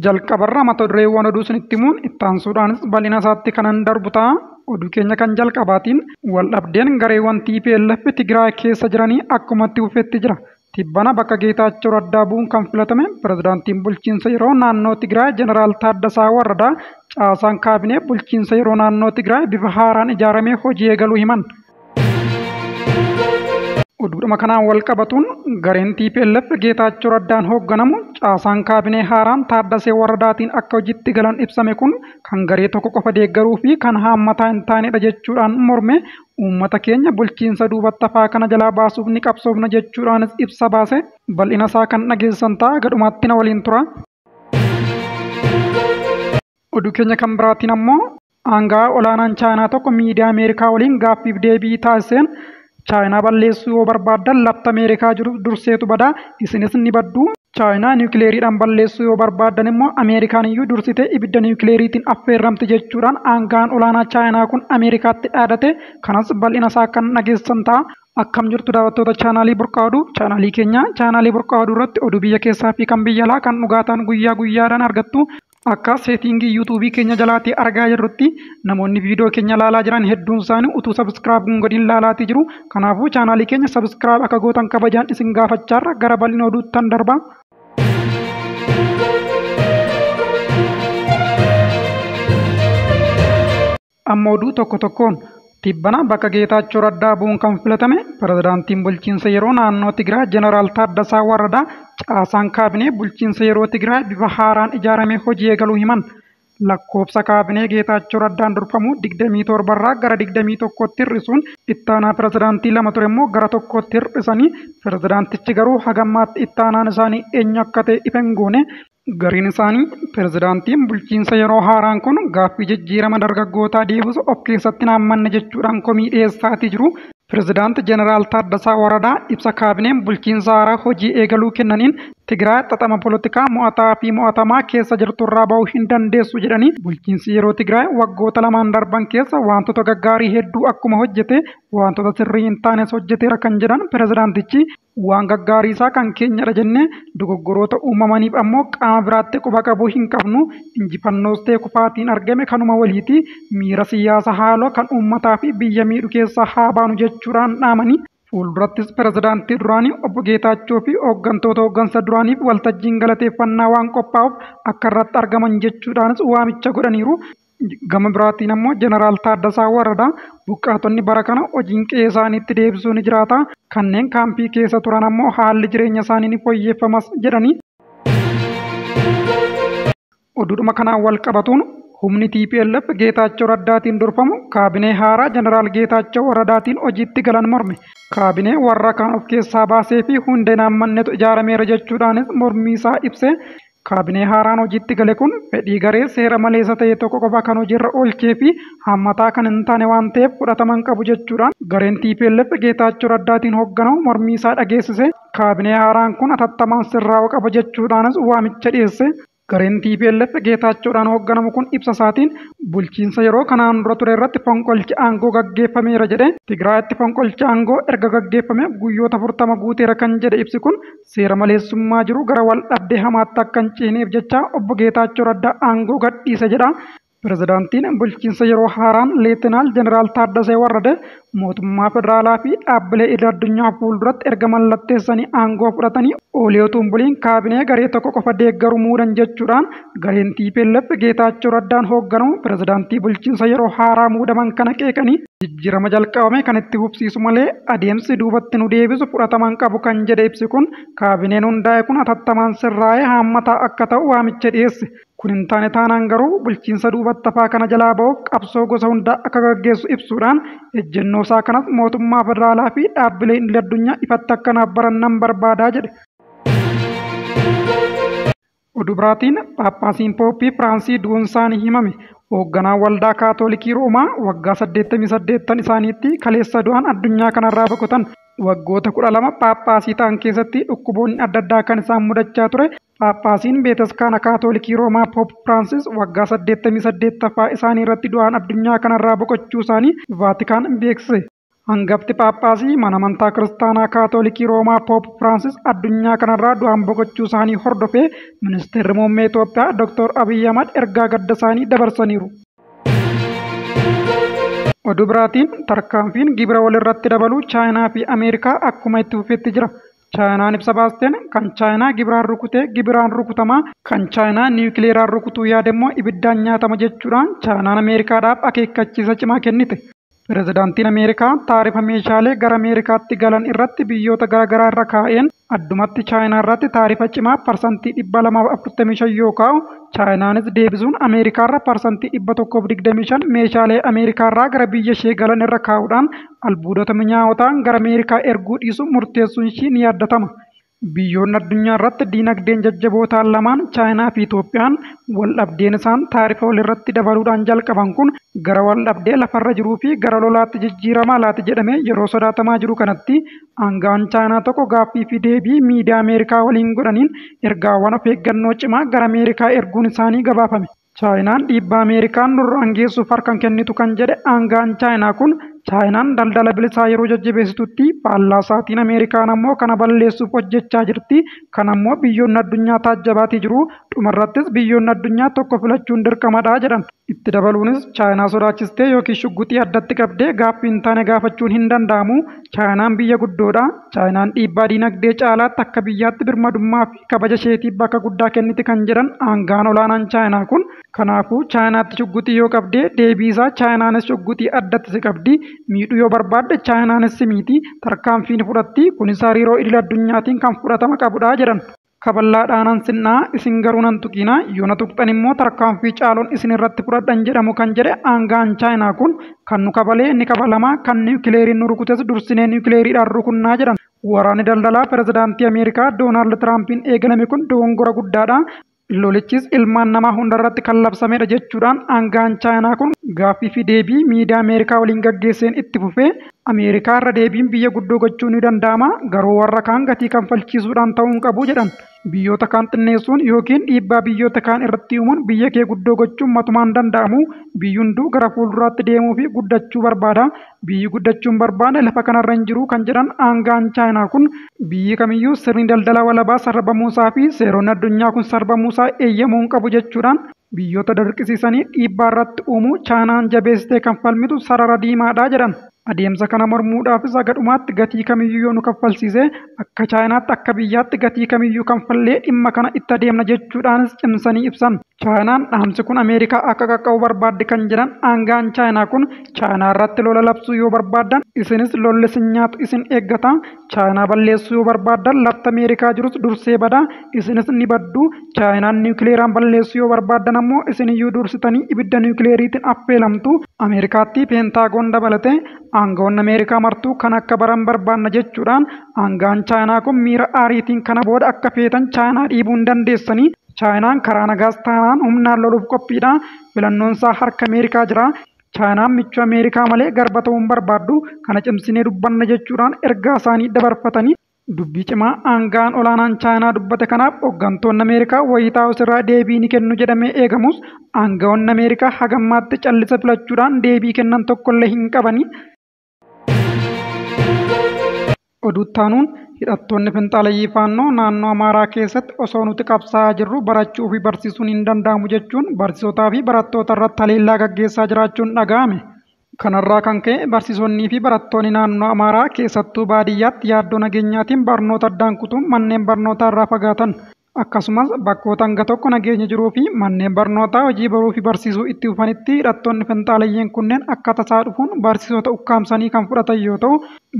Jalqabarra mata dureewwan oduu isinitti himuun ittaansuudhaanis bal'ina isaatti kanan darbu ta'a. Oduu keenya kan jalqabaatiin waldhabdeen gareewwan TPLF Tigraay keessa jiranii akkumatti fufetti jira. Tibbana bakka Geetaachoo Raddaa bu'uun kan filatame pirezidaantiin bulchiinsa yeroo naannoo Tigraay Jeneraal Taaddasaa Warradaa caasaan kaabinee bulchiinsa yeroo naannoo Tigraay bifa haaraan ijaaramee hojii eegaluu himan. Oduudhuma kanaan wal qabatuun gareen TPLF Geetaachoo Raddaan hoogganamu caasaan kaabinee haaraan Taaddasee Warradaatiin akka hojiitti galan ibsame kun kan garee tokko qofa deeggaruu fi kan haammataa hin taanedha jechuudhaan morme uummata keenya bulchiinsa duubatti hafaa kana jalaa baasuuf ni qabsoofna jechuudhaanis ibsa baase. Bal'ina isaa kan dhageessan ta'a, gadhumaatti na waliin tura. Oduu keenya kan biraatiin ammoo aangaa olaanaan Chaayinaa tokko miidiyaa Ameerikaa waliin gaaffiif deebii taasiseen Chaayinaa balleessuu yoo barbaaddan lafti Ameerikaa jiru durseetu badaa, isinis ni baddu. Chaayinaa niwukileeriidhaan balleessuu yoo barbaaddan immoo Ameerikaan iyyuu dursitee ibidda niwukileeriitiin affeerramti jechuudhaan aangaan olaanaa Chaayinaa kun Ameerikaatti dhaadate. Kanas bal'ina isaa kan dhageessan ta'a. Akkam jirtu daawwattoota chaanaalii Burqaa Oduu? Chaanaalii keenya chaanaalii Burqaa Oduu irratti oduu biyya keessaa fi kan biyya alaa kan dhugaataan guyyaa guyyaadhaan argattu. Akka seetingii yuutuubii keenya jalaatii argaa jirrutti namoonni viidiyoo keenya laalaa jiran hedduun isaanii utuu subscribe hin godhin laalaatii jiru. Kanaafuu chaanaalii keenya subscribe akka gootan kabajaan isin gaafachaarra gara bal'ina oduuttan darba. Amma oduu tokko tokkoon tibbana bakka Geetaachoo Raddaa bu'uun kan filatame pirezidaantiin bulchiinsa yeroo naannoo Tigraay Jeneraal Taaddasaa Warradaa caasaan kaabinee bulchiinsa yeroo Tigraay bifa haaraan ijaaramee hojii eegaluu himan. Lakkoofsa kaabinee Geetaachoo Raddaan durfamu 27 irraa gara 21tti hir'isuun ittaanaa pirezidaantii 2 ture immoo gara 1tti hir'isanii pirezidaantichi garuu hagammaatti ittaanaan isaanii eenyu akka ta'e ifa hin goone. Gariin isaanii pirezidaantiin bulchiinsa yeroo haaraan kun gaaffii jijjiirama dargaggootaa deebisu of keessatti hin haammanne jechuudhaan komii dhiyeessaatii jiru. Pirezidaanti Jeneraal Taaddasaa Warradaa ibsa kaabineen bulchiinsa haaraa hojii eegaluu kennaniin Tigraay xaxama poolitikaa mo'ataa fi mo'atamaa keessa jirtu irraa ba'uu hin dandeessu jedhanii bulchiinsi yeroo Tigraay waggoota lamaan darban keessa wantoota gaggaarii hedduu akkuma hojjete wantoota sirrii hin taanes hojjeteera kan jedhan pirezidaantichi waan gaggaarii isaa kan keenyadha jennee dogoggoroota uumamaniif ammoo qaama biraatti quba qabuu hin qabnu, injifannoos ta'e kufaatiin argame kanuma waliiti, miira siyaasa haaloo kan uummataa fi biyya miidhu keessaa haa baanu jechuudhaan dhaamanii. Fuuldurattis pirezidaantii duraanii obbo Geetaachoo fi hooggantoota hooggansa duraaniif waltajjiin galateeffannaa waan qophaa'uuf akka irratti argaman jechuudhaanis waamicha godhaniiru. Gama biraatiin ammoo Jeneraal Taaddasaa Warradaa buqqaatonni bara kana hojiin qe'ee isaaniitti deebisuu ni jiraata. Kanneen kaampii keessa turan ammoo haalli jireenya isaanii ni fooyyeffamas jedhanii. Oduudhuma kanaan wal qabatuun humni TPLF Geetaachoo Raddaatiin durfamu kaabinee haaraa Jeneraal Geetaachoo Warradaatiin hojiitti galan morme. Kaabinee warra kaan of keessaa baasee fi hundeen haammannetu ijaarameera jechuudhaanis mormii isaa ibse. Kaabinee haaraan hojiitti gale kun fedhii garee seera maleessa ta'e tokko qofa kan hojiirra oolchee fi haammataa kan hin taane waan ta'eef fudhatama hin qabu jechuudhaan gareen TPLF Geetaachoo Raddaatiin hoogganamu mormii isaa dhageessise. Kaabinee haaraan kun atattamaan sirraa'uu qaba jechuudhaanis waamicha dhiyeesse. Gareen TPLF Geetaachoodhaan hoogganamu kun ibsa isaatiin bulchiinsa yeroo kanaan dura ture irratti fonqolchi aangoo gaggeeffameera jedhe. Tigraayitti fonqolchi aangoo erga gaggeeffame guyyoota 40 guuteera kan jedhe ibsi kun seera maleessummaa jiru gara wal dhabdee hamaatti akka hin ceeneef jecha obbo Geetaachoo Raddaa aangoo gadhiise jedha. Pirezidaantiin bulchiinsa yeroo haaraan Leetinaal Jeneraal Taaddasee Warrade mootummaa federaalaa fi dhaabbilee idil addunyaa fuulduratti erga mallatteessanii aangoo fudhatanii oolee utuu hin buliin kaabinee garee tokko qofa deeggaru muudan jechuudhaan gareen TPLF Geetaachoo Raddaan hoogganamu pirezidaantii bulchiinsa yeroo haaraa muudaman kana qeeqanii jijjiirama jalqabame kan itti fufsiisu malee adeemsi duubatti nu deebisu fudhatama hin qabu kan jedhe ibsi kun kaabineen hundaa'e kun atattamaan sirraa'ee haammataa akka ta'u waamicha dhiyeesse. Kun hin taane taanaan garuu bulchiinsa duubatti hafaa kana jalaa ba'uuf qabsoo gosa hundaa akka gaggeessu ibsuudhaan ejjennoo isaa kanas mootummaa federaalaa fi dhaabbilee idil addunyaa ifatti akka naaf baran nan barbaadaa jedhe. Oduu biraatiin Paappaasiin Pooppii Firaansii du'uun isaanii himame. Hoogganaan waldaa Kaatoolikii Roomaa waggaa 88 isaaniitti kaleessa du'an addunyaa kanarraa boqotan. Waggoota 12 Paappaasii ta'an keessatti dhukkuboonni adda addaa kan isaan mudachaa ture. Paappaasiin Beetaskaana Kaatoolikii Roomaa Poop Firaansis waggaa 88ffaa isaanii irratti du'an addunyaa kanarraa boqochuu isaanii Vaatikaan beeksise. Hangafti Phaaphaasii mana amantaa Kiristaanaa Kaatolikii Roomaa Poop Firaansis addunyaa kanarraa du'aan boqochuu isaanii hordofee Ministeerri Muummee Itoophiyaa Dr. Abiyyi Ahmad ergaa gadda isaanii dabarsaniiru. Oduu biraatiin tarkaanfiin gibira walirratti dabaluu Chaayinaa fi Ameerikaa akkuma itti fufetti jira. Chaayinaan ibsa baasteen kan Chaayinaa gibiraan rukutee gibiraan rukutamaa, kan Chaayinaa niwukileeraan rukutuu yaade immoo ibiddaan nyaatama jechuudhaan Chaayinaan Ameerikaadhaaf akeekkachiisa cimaa kennite. Pirezidaantiin Ameerikaa taarifa meeshaalee gara Ameerikaatti galan irratti biyyoota garaagaraa irra kaa'een addumatti Chaayinaa irratti taarifa cimaa 245% yoo kaa'u, Chaayinaanis deebisuun Ameerikaarra 125% meeshaalee Ameerikaarraa gara biyya ishee galan irra kaa'uudhaan albuudota mi'aawotaan gara Ameerikaa erguu dhiisuun murteessuun ishii ni yaadatama. Biyyoonni addunyaa irratti diinagdeen jajjaboo ta'an lamaan Chaayinaa fi Itoophiyaan wal dhabdeen isaan taarifa walirratti dabaluudhaan jalqaban kun gara wal dhabdee lafarra jiruu fi gara lolaatti jijjiiramaa laati jedhamee yeroo sodaatamaa jiru kanatti aanga'aan Chaayinaa tokko gaaffii fi deebii miidiyaa Ameerikaa waliin godhaniin ergaawwan of eeggannoo cimaa gara Ameerikaa erguun isaanii gabaafame. Chaayinaan dhiibbaa Ameerikaan nurraan geessuuf harkan kennitu kan jedhe aanga'aan Chaayinaa kun Chaayinaan daldala bilisaa yeroo jajjabeessitutti faallaa isaatiin Ameerikaan ammoo kana balleessuuf hojjechaa jirti. Kana ammoo biyyoonni addunyaa taajjabaatii jiru. Dhumarrattis biyyoonni addunyaa tokko filachuun dirqamadha jedhan. Itti dabaluunis Chaayinaa sodaachistee yookiin shugguxii addatti qabdee gaaffii hin taane gaafachuun hin danda'amu. Chaayinaan biyya guddoodha. Chaayinaan dhiibbaa diinagdee caalaatti akka biyyaatti birmadummaa fi kabaja isheetiif bakka guddaa kenniti kan jedhan aanga'aan olaanaan Chaayinaa kun. Kanaafuu Chaayinaatti shugguxii yoo qabdee deebii isaa Chaayinaanis shugguxii addatti si qabdi. Miidhuu yoo barbaadde Chaayinaanis si miiti. Tarkaanfii ni fudhatti. Kunis hariiroo idil addunyaatiin kan fudhatama qabudha jedhan. Kaballaadhaanan sinnaa isin garuu nan tuqinaa, yoo na tuqxan immoo tarkaanfii caaloon isin irratti fudhadhan jedhamu kan jedhe aanga'aan Chaayinaa kun kan nu kabalee ni kabalamaa, kan niwukileeriin nu rukutes dursinee niwukileeriidhaan rukunnaa jedhan. Waraanni daldalaa pirezidaantii Ameerikaa Doonaald Tiraampiin eegalame kun dogongora guddaadha. Lolichis ilmaan namaa hundarratti kan labsamedha jechuudhaan aanga'aan Chaayinaa kun gaaffii fi deebii miidiyaa Ameerikaa waliin gaggeesseen itti fufee Ameerikaa irra deebiin biyya guddoo gochuun ni danda'ama, garuu warra kaan gatii kanfalchiisuudhaan ta'uu hin qabu jedhan. Biyyoota kaan xinneessuun yookiin dhiibbaa biyyoota kaan irratti uumuun biyya kee guddoo gochuun matumaan danda'amu. Biyyi hunduu gara fuulduraatti deemuu fi guddachuu barbaada. Biyyi guddachuu hin barbaanne lafa kanarra hin jiru kan jedhan aanga'aan Chaayinaa kun biyyi kamiyyuu sirni daldala walabaa sarbamuusaa fi seeronni addunyaa kun sarbamuusaa eeyyamuu hin qabu jechuudhaan biyyoota dirqisiisanii dhiibbaa irratti uumuu Chaayinaan jabeessitee kan falmitu sarara diimaadha jedhan. Adeemsa kana mormuudhaafis haga dhumaatti gatii kamiyyuu yoo nu kaffalsiise akka Chaayinaatti akka biyyaatti gatii kamiyyuu kanfallee dhimma kana itti adeemna jechuudhaanis cimsanii ibsan. Chaayinaan dhaamsi kun Ameerikaa akka qaqqabu barbaadde kan jedhan aanga'aan Chaayinaa kun Chaayinaa irratti lola labsuu yoo barbaaddan isinis lolli isin nyaatu isin eeggata. Chaayinaa balleessuu yoo barbaaddan lafti Ameerikaa jirus dursee bada, isinis ni baddu. Chaayinaan niwukileeraan balleessuu yoo barbaaddan ammoo isin iyyuu dursitanii ibidda niwukileeriitiin affeelamtu. Ameerikaatti Peentaagoon dabalatee aangawoonni Ameerikaa martuu kan akka baran barbaanna jechuudhaan aanga'aan Chaayinaa kun miira aariitiin kana booda akka feetan Chaayinaa dhiibuu hin dandeessanii. Chaayinaan karaa nagaas taanaan humnaan loluuf qophiidha. Filannoon isaa harka Ameerikaa jira. Chaayinaan michuu Ameerikaa malee garba ta'uu hin barbaaddu. Kana cimsinee dubbanna jechuudhaan ergaa isaanii dabarfatanii dubbii cimaa aanga'aan olaanaan Chaayinaa dubbate kanaaf hooggantoonni Ameerikaa Waayit Haawus irraa deebii ni kennu jedhamee eegamus aangawoonni Ameerikaa hagammaatti callisa filachuudhaan deebii kennan tokkollee hin qabani. Oduu taanuun hidhattoonni finxaaleyyii Faannoo naannoo Amaaraa keessatti osoo nuti qabsaa'aa jirru barachuu fi barsiisuun hin danda'amu jechuun barsiisotaa fi barattoota irratti haleellaa gaggeessaa jiraachuun dhaga'ame. Kanarraa kan ka'e barsiisonnii fi barattoonni naannoo Amaaraa keessattuu baadiyyaatti yaaddoo nageenyaatiin barnoota addaan kutuun manneen barnootaa irraa fagaatan. Akkasumas bakkoota hanga tokko nageenya jiruu fi manneen barnootaa hojii baruu fi barsiisuu itti fufanitti hidhattoonni finxaaleeyyiin kunneen akka tasaa dhufuun barsiisota ukkaamsanii kan fudhatan yoo ta'u,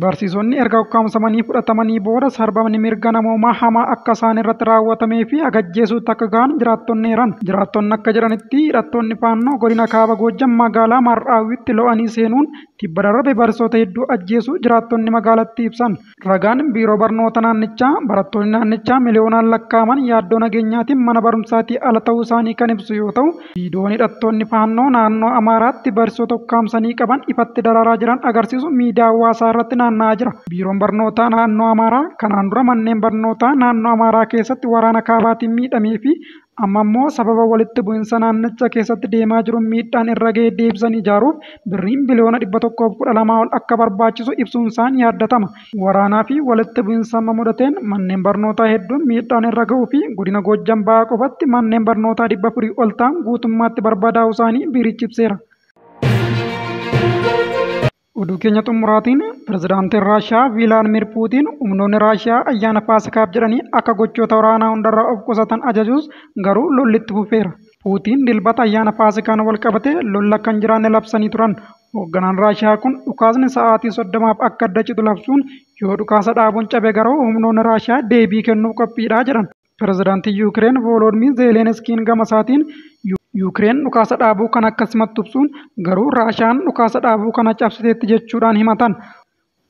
barsiisonni erga ukkaamsamanii fudhatamanii booda sarbamni mirga namoomaa hamaa akka isaan irratti raawwatamee fi ajjeesuutti akka gahan jiraattonni eeran. Jiraattonni akka jedhanitti hidhattoonni Faannoo godina Kaaba Goojjam magaalaa Mar'aawitti lo'anii seenuun tibba darbe barsiisota hedduu ajjeesuu jiraattonni magaalattii ibsan. Ragaan biiroo barnoota naannichaa barattoonni naannichaa miliyoonaan lakkaa'aman yaaddoo nageenyaatiin mana barumsaatii ala ta'uu isaanii kan ibsu yoo ta'u, viidiyoon hidhattoonni Faannoo naannoo Amaaraatti barsiisota ukkaamsanii qaban ifatti dararaa jiran agarsiisu miidiyaa hawaasaa irratti naanna'aa jira. Biiroon barnootaa naannoo Amaaraa kanaan dura manneen barnootaa naannoo Amaaraa keessatti waraana kaabaatiin miidhamee fi Amma immoo sababa walitti bu'insa naannicha keessatti deemaa jiruun miidhaan irra ga'e deebisanii ijaaruuf birriin biliyoona 112 ol akka barbaachisu ibsuun isaan yaaddatama. Waraanaa fi walitti bu'insa amma mudateen manneen barnootaa hedduun miidhaan irra ga'uu fi godina Goojjam Bahaa qofatti manneen barnootaa 400 ol ta'an guutummaatti barbadaa'uu isaanii biirichi ibseera. Oduu keenya xumuraatiin pirezidaantiin Raashiyaa Vilaadimir Puutiin humnoonni Raashiyaa ayyaana Faasikaaf jedhanii akka gochoota waraanaa hundarraa of qusatan ajajuus garuu lolli itti fufeera. Puutiin dilbata ayyaana Faasikaan wal qabate lolli akka hin jiraanne labsanii turan. Hoogganaan Raashiyaa kun dhukaasni sa'aatii 30f akka adda citu labsuun yoo dhukaasa dhaabuun cabe garuu humnoonni Raashiyaa deebii kennuuf qophiidha jedhan. Pirezidaantiin Yuukireen Vooloodimiir Zeeleenskiin gama isaatiin Yuukireen dhukaasa dhaabuu kan akkasumatti ibsuun garuu Raashiyaan dhukaasa dhaabuu kana cabsiteetti jechuudhaan himatan.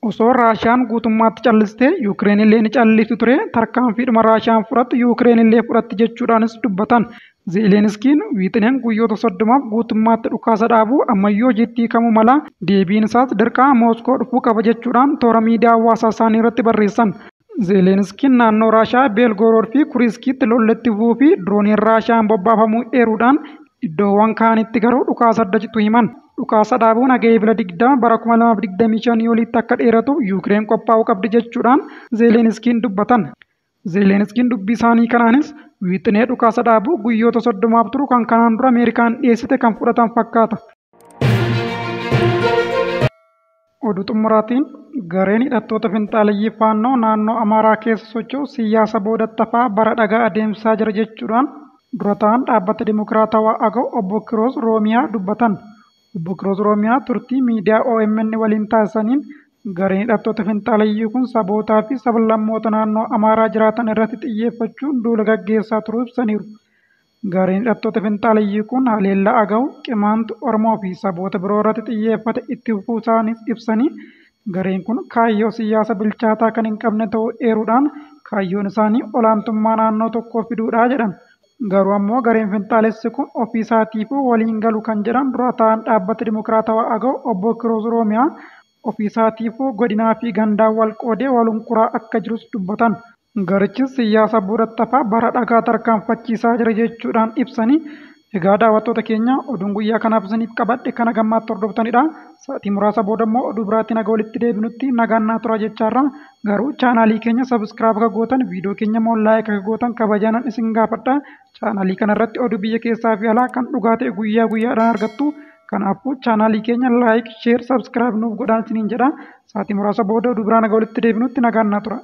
Osoo Raashiyaan guutummaatti callistee Yuukireen illee ni callifti ture, tarkaanfiidhuma Raashiyaan fudhattu Yuukireen illee fudhatti jechuudhaanis dubbatan. Zeeleenskiin wiixineen guyyoota 30f guutummaatti dhukaasa dhaabuu ammayyuu hojiitti hiikamuu mala, deebiin isaas dirqama Mooskoo dhufuu qaba jechuudhaan toora miidiyaa hawaasaa isaanii irratti barreessan. Zeeleenskiin naannoo Raashiyaa Beelgorood fi Kuriskiitti lolli itti fufuu fi dirooniin Raashiyaan bobbaafamuu eeruudhaan iddoowwan kaanitti garuu dhukaasa adda citu himan. Dhukaasa dhaabuun haga Eebila 20 bara 2025 olitti akka dheeratuuf Yuukireen qophaa'uu qabdi jechuudhaan Zeeleenskiin dubbatan. Zeeleenskiin dubbii isaanii kanaanis wiixinee dhukaasa dhaabuu guyyoota 30f turu kan kanaan dura Ameerikaan dhiyeessite kan fudhatan fakkaata. Oduu xumuraatiin gareen hidhattoota finxaaleyyii Faannoo naannoo Amaaraa keessa socho'u siyaasa boodatti hafaa bara dhagaa adeemsisaa jira jechuudhaan dura ta'an dhaabbata Dimokiraatawaa Agaw obbo Kiroos Roomiyaa dubbatan. Obbo Kiroos Roomiyaa turtii miidiyaa OMN waliin taasisaniin gareen hidhattoota finxaaleyyii kun sabootaa fi sablammoota naannoo Amaaraa jiraatan irratti xiyyeeffachuun duula gaggeessaa turuu ibsaniiru. Gareen hidhattoota finxaaleyyii kun haleellaa Agaw, Qimaant, Oromoo fi saboota biroo irratti xiyyeeffate itti fufuu isaaniis ibsanii gareen kun kaayyoo siyaasa bilchaataa kan hin qabne ta'uu eeruudhaan kaayyoon isaanii olaantummaa naannoo tokkoo fiduudha jedhan. Garuu ammoo gareen finxaalessi kun ofii isaatiifuu waliin galu kan jedhan dura ta'an dhaabbata Dimokiraatawaa Agaw obbo Kiroos Roomiyaa ofii isaatiifuu godinaa fi gandaan wal qoodee walunkuraa akka jirus dubbatan. Garichis siyaasa boodatti hafaa bara dhagaa tarkaanfachiisaa jira jechuudhaan ibsanii egaa daawwattoota keenya oduun guyyaa kanaaf isiniif qabadhe kana gammaatti hordoftanidha. Sa'aatii muraasa booda immoo oduu biraatiin haga walitti deebinutti nagaan naa tura jechaarra, garuu chaanaalii keenya subscribe akka gootan, viidiyoo keenya immoo like akka gootan kabajaanan isin gaafadha. Chaanaalii kanarratti oduu biyya keessaa fi alaa kan dhugaa ta'e guyyaa guyyaadhaan argattu. Kanaafuu chaanaalii keenya like, share, subscribe nuuf godhaa isiniin jedha. Sa'aatii muraasa booda oduu biraan haga walitti deebinutti nagaan naa tura.